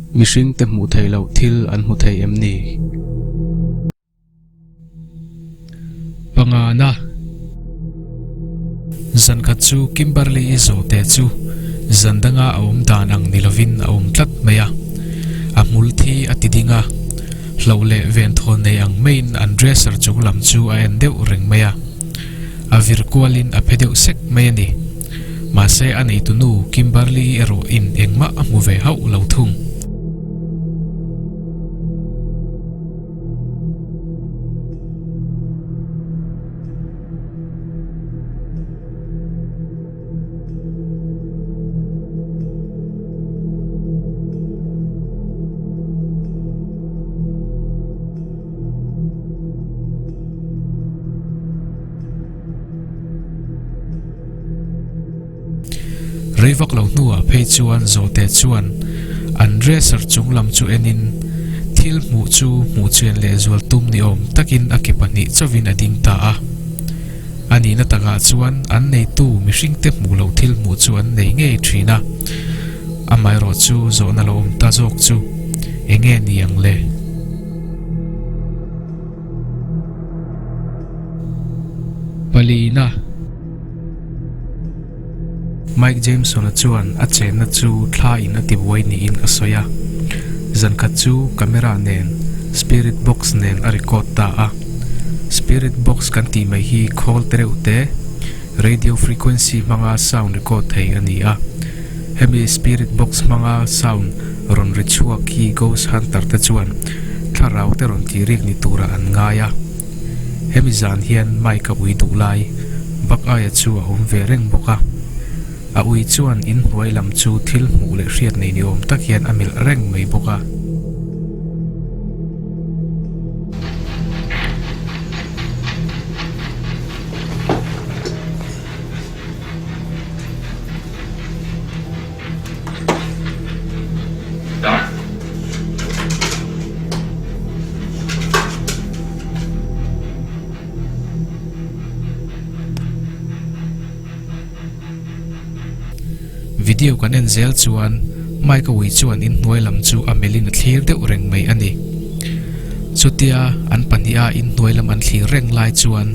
Mihringte hmuh theih loh thil an hmu thei em ni? Pangana. Zan khat chu Kimberly-i zawhte chu zan danga a awm dan ang ni lovin a awm tlat mai a. A hmul thi a ti ding a, hloh leh venthawn nei ang maiin an dresser chung lam chu a en deuh reng mai a. A vir kualin a phe deuh sek mai a ni. Mahse a neitunu Kimberly-i erawh in engmah a hmu ve hauh lo thung. Rei vak lo hnuah phei chuan Zawhte chuan an dresser chung lam chu enin thil hmuh chu hmuh chian lehzual tum ni awm takin a ke pahnih chauhin a ding ta a. A nihna takah chuan an neitu mihringte hmuh loh thil hmuh chu an nei ngei thin a. Amaherawhchu zawhna lo awm ta zawk chu eng nge ni ang le? Palina. Mike Jameson-a chuan a chenna chu thla in a tibuai niin a sawi a. Zan khat chu camera nen spirit box nen a record ta a. Spirit box kan tih mai hi khawl te reuh te, radio frequency hmanga sound record thei a ni a. Hemi spirit box hmanga sound rawn ri chhuak hi ghost hunter te chuan thlarau te rawn tih rik ni turah an ngai a. Hemi zan hian Mike a ui duh lai Buckeye-a chu a awm ve reng bawk a. A ui chuan inhnuai lam chu thil hmuh leh hriat nei ni awm tak hian a melh reng mai bawk a. Video kan en zel chuan Mike-a ui chuan inhnuai lam chu a melhin a thlir deuh reng mai a ni. Chutia an pahniha inhnuai lam an thlir reng lai chuan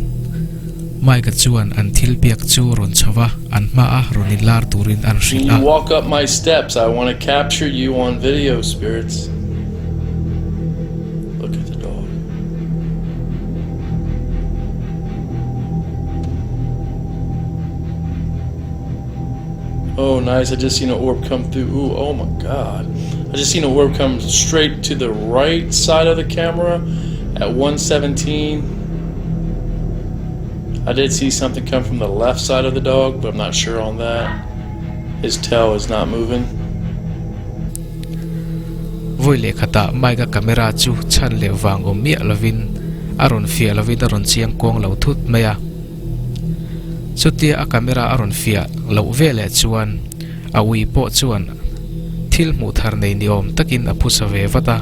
Mike-a chuan an thil biak chu rawn chho va, an hmaa rawn inlar turin an hrilh a. When you walk up my steps, I want to capture you on video, spirits. Look at the dog. Oh, nice. I just seen an orb come through. Ooh, oh my God. I just seen an orb come straight to the right side of the camera at 117. I did see something come from the left side of the dog, but I'm not sure on that. His tail is not moving. Vawi leh khatah Mike-a camera chu chhan leh vang awm miah lovin a rawn fiah lovin a rawn chiang kuang lo thut mai a. Chutia a camera a rawn fiah loh veleh chuan a ui pawh chuan thil hmuh thar nei ni awm takin a phusa ve vat a.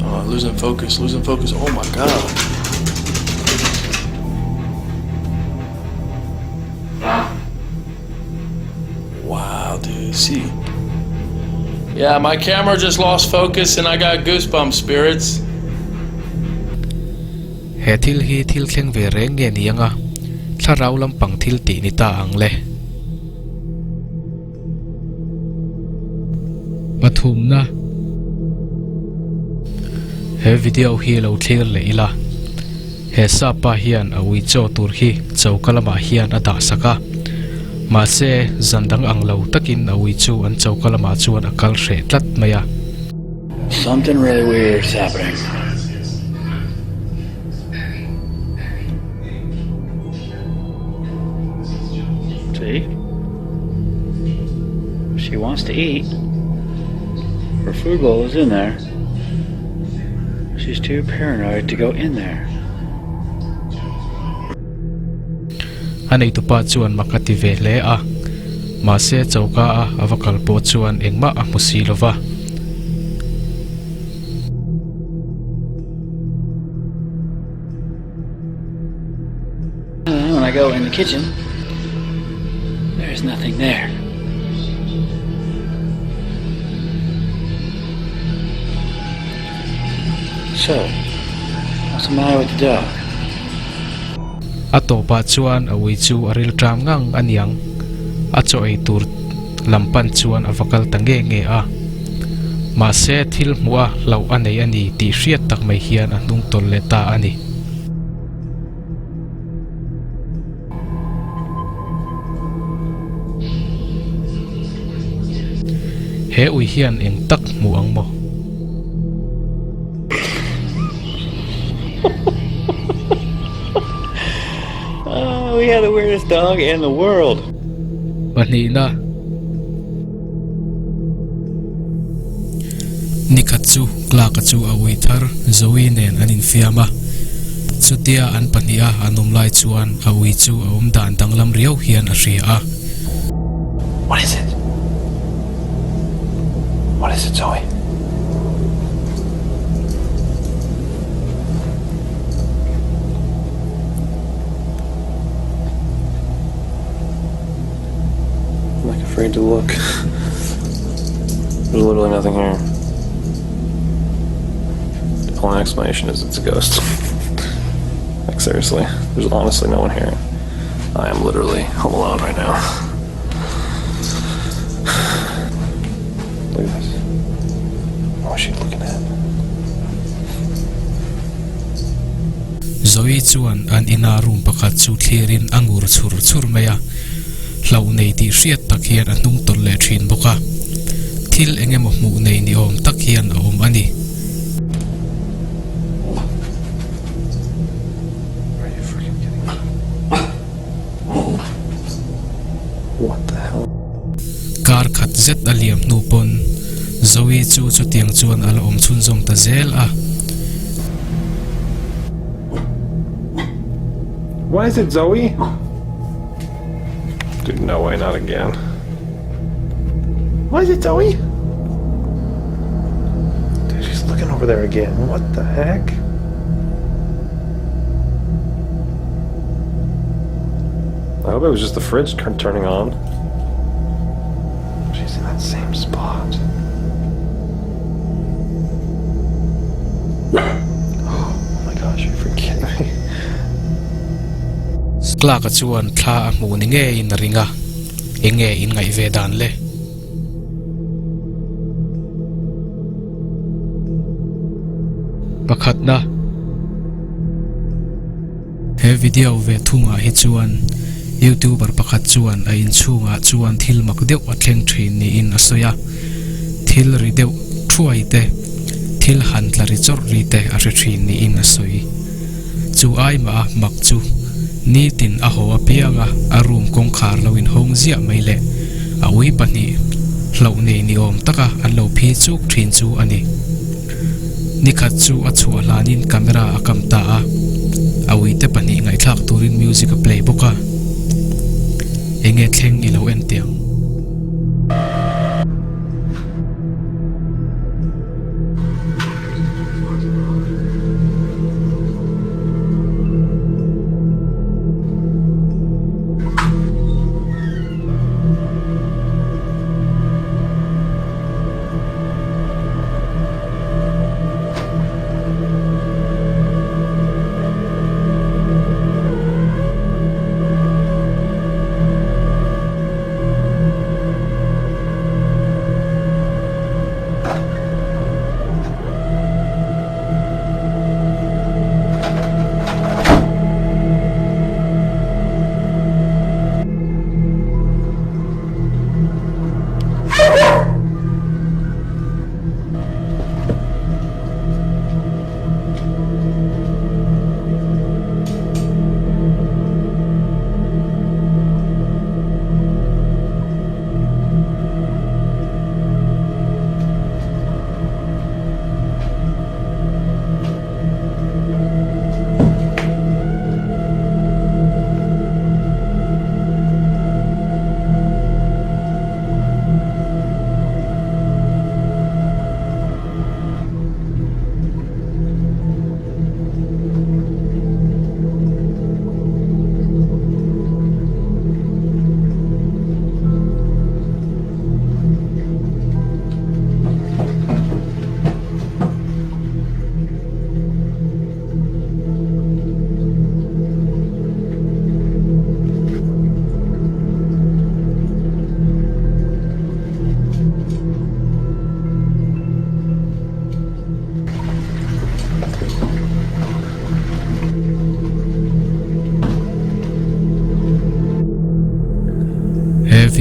Oh, losing focus, losing focus, oh my god. Wow, dude, see. Yeah, my camera just lost focus and I got goosebumps, spirits. He thil hi thil thleng ve reng nge ni anga thlarau lampang thil tih ni ta ang le. Pathumna He video hi lo thlir leh ila. He sapa hian a ui chaw tur hi choka lamah hian a dah sak a. Mahse, zan dang ang lo takin a ui chu an choka lamah chuan a kal hreh tlat mai a. Something really weird is happening. See? She wants to eat. Her food bowl is in there. She's too paranoid to go in there. A neitupa chuan mak a ti ve hle a, mahse choka a a va kal pawh chuan engmah a hmu si lo va. When I go in the kitchen, there's nothing there. So, what's the matter with the dog? A tawpah chuan a ui chu a rilṭam ngang a niang. A chaw ei tur lam pan chuan a va kal ta nge nge a. Mahse thil hmuh a hlauh a nei a ni tih hriat tak mai hian a hnung tawlh leh ta a ni. He ui hian eng tak hmu ang maw? Oh, we have the weirdest dog in the world. Pahnihna. Nikhat chu Clark-a chu a ui thar Zoe nen an infiam a. Chutia an pahniha an awm lai chuan a ui chu a awm dan danglam riau hian a hria a. What is it? What is it, Zoe? I'm like afraid to look. There's literally nothing here. The only explanation is it's a ghost. like seriously, there's honestly no one here. I am literally home alone right now. Look at this. What is she looking at? Zoe chuan an ina room pakhat chu thlirin a ngur chhur chhur mai a. Hlauh nei tih hriat tak hian a hnung tawlh leh thin bawk a. Thil eng emaw hmuh nei ni awm tak hian a awm a ni. Are you freaking kidding me? What the hell? Kar khat zet a liam hnu pawn Zoe chu chutiang chuan a la awm chhunzawm ta zel a. What is it, Zoe? Dude, no way, not again. What is it, Zoe? Dude, she's looking over there again. What the heck? I hope it was just the fridge turning on. She's in that same spot. Oh my gosh, you're freaking kidding me. Clark-a chuan thla a hmuh ni ngeiin a ring a, eng nge in ngaih ve dan le? Pakhatna. He video ve thungah hi chuan YouTuber pakhat chuan a inchhungah chuan thil mak deuh a thleng thin niin a sawi a, thil ri deuh thuai te, thil han tla ri chawrh ri te a hre thin niin a sawi. Chu ai mah a mak chu nitin a haw apianga a room kawngkhar lo inhawng ziah mai leh a ui pahnih hlauh nei ni awm taka an lo phi chuk thin chu a ni. Nikhat chu a chhuah hlanin camera a kam ta a, a uite pahnih ngaihthlak turin music a play bawk a. Enge thleng i lo en teh ang.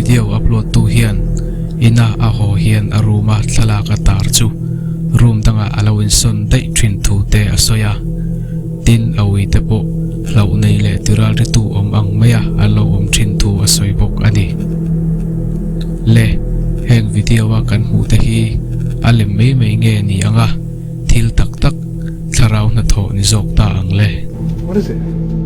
Video upload tu hian ina a haw hian a room a thlalak a tar chu room dangah a lo insawn daih thin thu te a sawi a. Tin, a ui te pawh hlauh nei leh tiralritu awm ang maia an lo awm thin thu a sawi bawk a ni. Le, heng video a kan hmuh te hi a lem mai mai nge ni ang a, thil tak tak thlarau hnathawh ni zawk ta ang le. What is it?